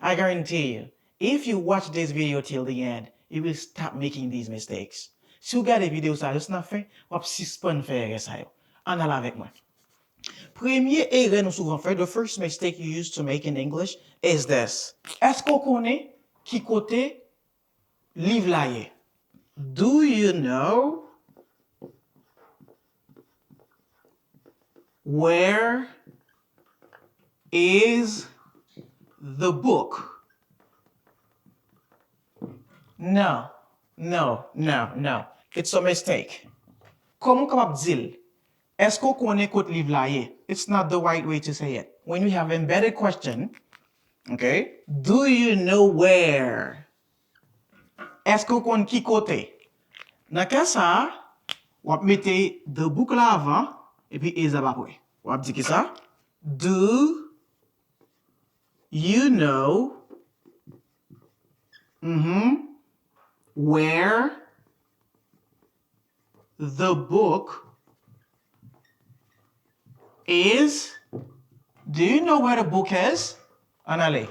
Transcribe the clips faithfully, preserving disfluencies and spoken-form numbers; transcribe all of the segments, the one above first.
I guarantee you, if you watch this video till the end, you will stop making these mistakes. Si w gade videyo sa a jis nan fen, w ap sispann fè erè sa yo. Ann al avèk mwen. Premye erè nou souvan fè, the first mistake you used to make in English is this. Èske w konnen ki kote liv la ye? Do you know where is the book? No, no, no, no. It's a mistake. Kòman w kapab di l? Èske w konnen kot liv la ye? It's not the right way to say it. When we have embedded question, okay? Do you know where? Èske w konn ki kote? Nan ka sa a, w ap mete the book la avan, epi is ap apre. W ap di ki sa? Do you know, mhm, where the book is? Do you know where the book is? Ann ale.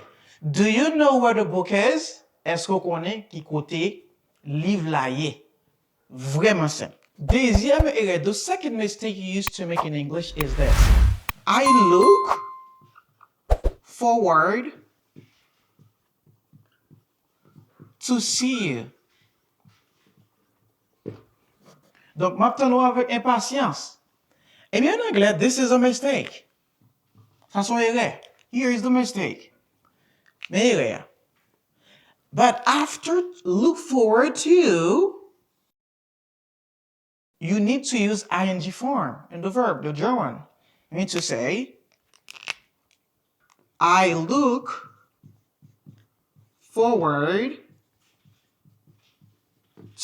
Do you know where the book is? Èske w konnen ki kote liv la ye? Vrèman senp. Dezyèm erè, the second mistake you used to make in English is this. I look forward to see you. Donk, m ap tann ou avèk enpasyans. Ebyen, an anglè, this is a mistake. Sa se yon erè. Here is the mistake. Men erè a. But after look forward to, you need to use I N G form in the verb, the German. You need to say, I look forward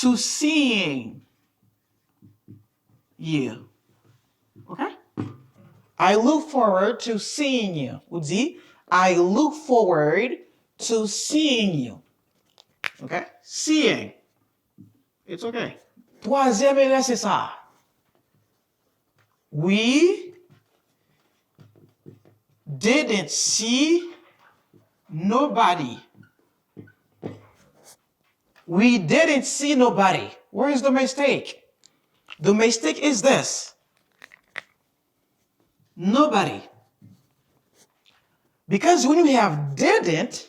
to seeing you. Okay? I look forward to seeing you. Ou di, I look forward to seeing you. Okay? Seeing. It's okay. Twazyèm erè se sa. We didn't see nobody. We didn't see nobody. Where is the mistake? The mistake is this. Nobody. Because when you have didn't,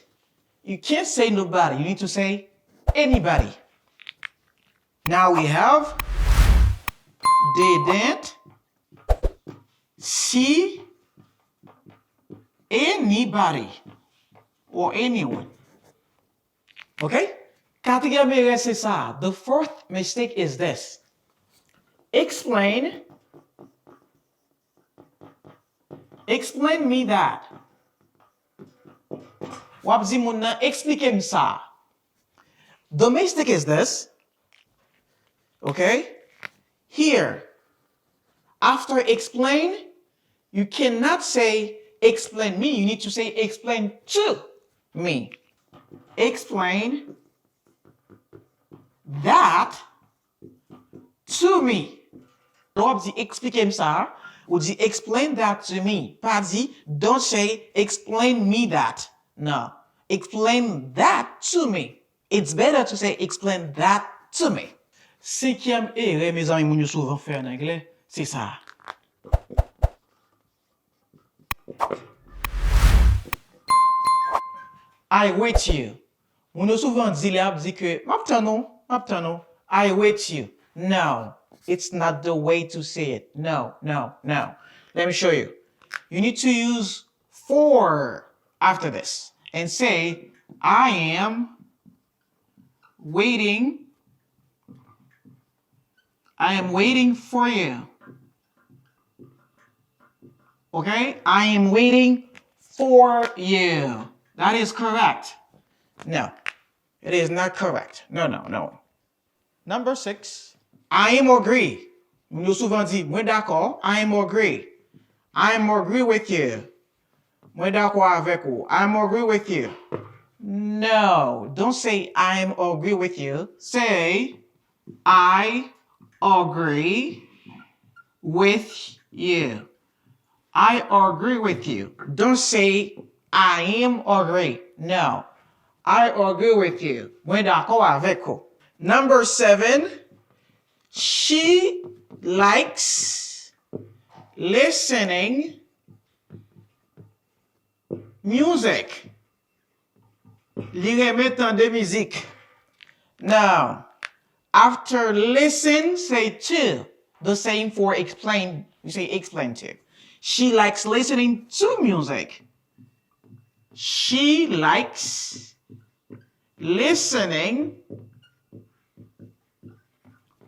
you can't say nobody. You need to say anybody. Now we have didn't see anybody or anyone. Okay? Katriyèm erè se sa. The fourth mistake is this. Explain. Explain me that. W ap di moun nan, eksplike m sa. The mistake is this. Okay? Here, after explain, you cannot say explain me. You need to say explain to me. Explain that to me. Lè w ap di eksplike m sa, ou di explain that to me. Pa di don't say explain me that. No. Explain that to me. It's better to say explain that to me. Senkyèm erè, mezanmi, moun yo souvan fè an anglè, se sa. I wait you. Moun yo souvan di, lè y ap di ke, "M ap tann ou, m ap tann ou." I wait you. No, it's not the way to say it. No, no, no. Let me show you. You need to use for after this and say, "I am waiting. I am waiting for you." Okay? "I am waiting for you." That is correct. No, it is not correct. No, no, no. Number six. "I am agree." Moun yo souvan di, "Mwen dakò." "I am agree." "I am agree with you." Mwen dakò avèk ou. "I am agree with you." No, don't say "I am agree with you." Say, "I agree with you." "I agree with you." Don't say, "I am agree." No, I agree with you. Mwen dakò avèk ou. Number seven, she likes listening music. Li renmen tande mizik. Now, after listen, say to. The same for explain. You say explain to. She likes listening to music. She likes listening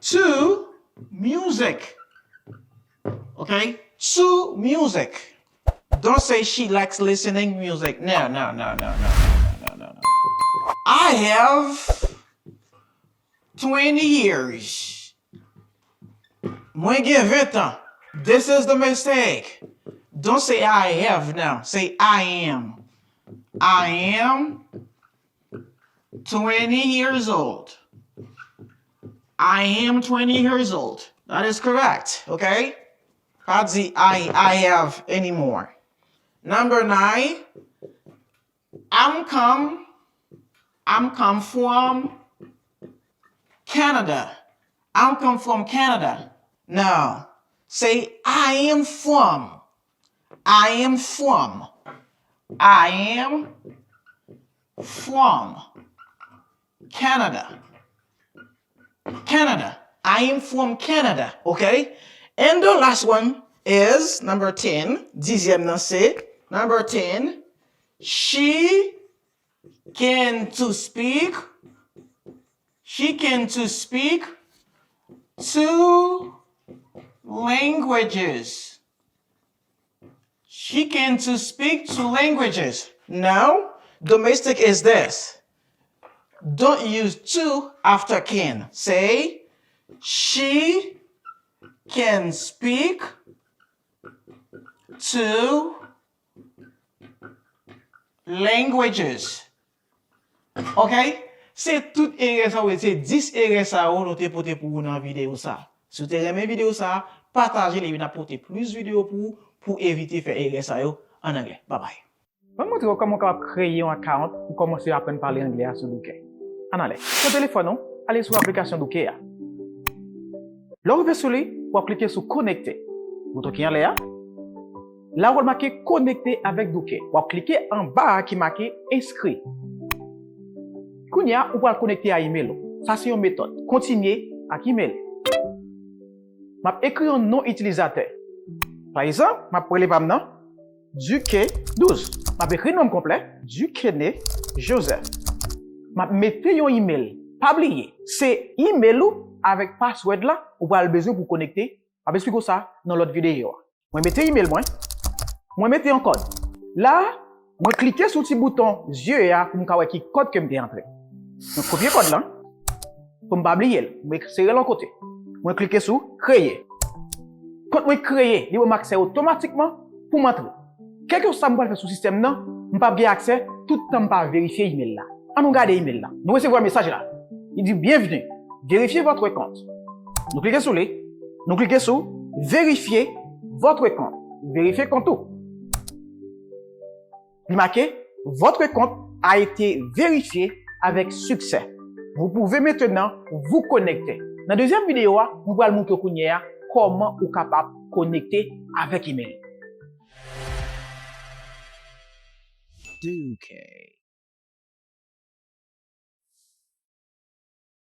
to music. Okay? To music. Don't say she likes listening music. No, no, no, no, no, no, no, no, no, no. I have twenty years. Mwen gen ven tan. This is the mistake. Don't say I have now. Say I am. I am twenty years old. I am twenty years old. That is correct, okay? Pa di I, I have anymore. Number nine, I'm come, I'm come from Canada. I'm come from Canada. Now, say I am from. I am from. I am from Canada. Canada. I am from Canada, okay? And the last one is number ten. Dixième nan se number ten. She can to speak. She can to speak two languages. She can to speak two languages. Now, the mistake is this. Don't use to after can. Say, she can speak two languages. Ok? Se tout erè sa yo, se dis erè sa yo nou te pote pou ou nan videyo sa. Si w te renmen videyo sa, pataje l epi n ap pote plis videyo pou ou pou evite fè erè sa yo an anglè. Babay. Mwen montre w kòman w kapab kreye yon account pou kòmanse aprann pale anglè a sou Duke. Ann ale. Pran telefòn ou, ale sou aplikasyon Duke a. Lè w rive sou li, w ap klike sou konekte. Bouton ki anlè a. La w ap make konekte avèk Duke. W ap klike anba a ki make enskri. Kounye a, ou pral konekte a imèl ou. Sa se yon metòd. Kontinye ak imèl. M ap ekri yon non itilizatè. Pa egzanp, m ap rele pa m nan Duke douz. M ap ekri non m konplè, Duquene Joseph. M ap mete yon imèl. Pa bliye, se imèl ou avèk password la ou pral bezwen pou konekte. M ap esplike w sa nan lòt videyo a. Mwen mete imèl mwen. Mwen mete yon kòd. La, mwen klike sou ti bouton zye a pou m ka wè ki kòd ke m te antre. Mwen kopye kòd lan. Pou m pa bliye l, mwen sere l yon kote. Mwen klike sou kreye. Kont mwen kreye, li ban m aksè otomatikman pou m antre. Kèlkeswa sa m pral fè sou sistèm nan, m p ap gen aksè toutan m pa verifye imèl la. Ann nou gade imèl la. Nou resevwa mesaj la. Li di, bienvenue. Vérifiez votre compte. Nou klike sou li. Nou klike sou vérifier votre compte. Verifye kont ou. Li make, votre compte a été vérifié avec succès. Vous pouvez maintenant vous connecter. Nan dezyèm videyo a, nou pral montre w kounye a kòman ou kapab konekte avèk imèl. Duke.